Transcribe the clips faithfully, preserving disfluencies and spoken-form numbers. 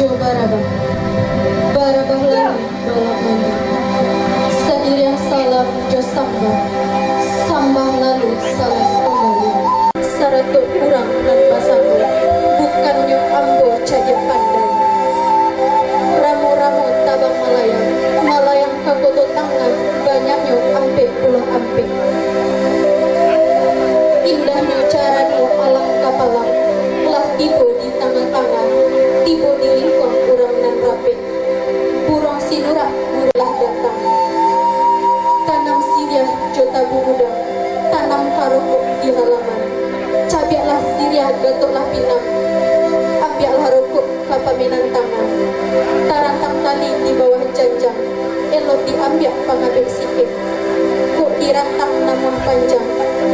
Barabah, barabah lalu balam mandi. Sadiriah salam jo sambah, sambah lalu salam kumbali. Sarato urang nan basanggo, bukannyo ambo cadiak pandai. Ramo-ramo tabang malayang, malayang ka Koto Tangah, banyaknyo ampek puluah ampek. Indahnyo carano alang kapalang, lah tibo di tangah-tangah, tibo di lingkuang urang nan rapek. Buruang sinurak buruang lah datang. Tanam siriah jo tabu udang, tanam karokok di halaman. Cabiaklah siriah, gatoklah pinang, ambiaklah rokok ka pamenan tangan. Tarantang tali di bawah janjang, elok diambiak pangabek sikek. Kok dirantang namuah panjang,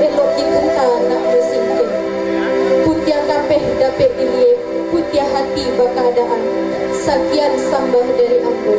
elok dipunta nak basingkek. Putiah kapeh dapek diliek, putiah hati bakaadaan. Sakian sambah dari ambo.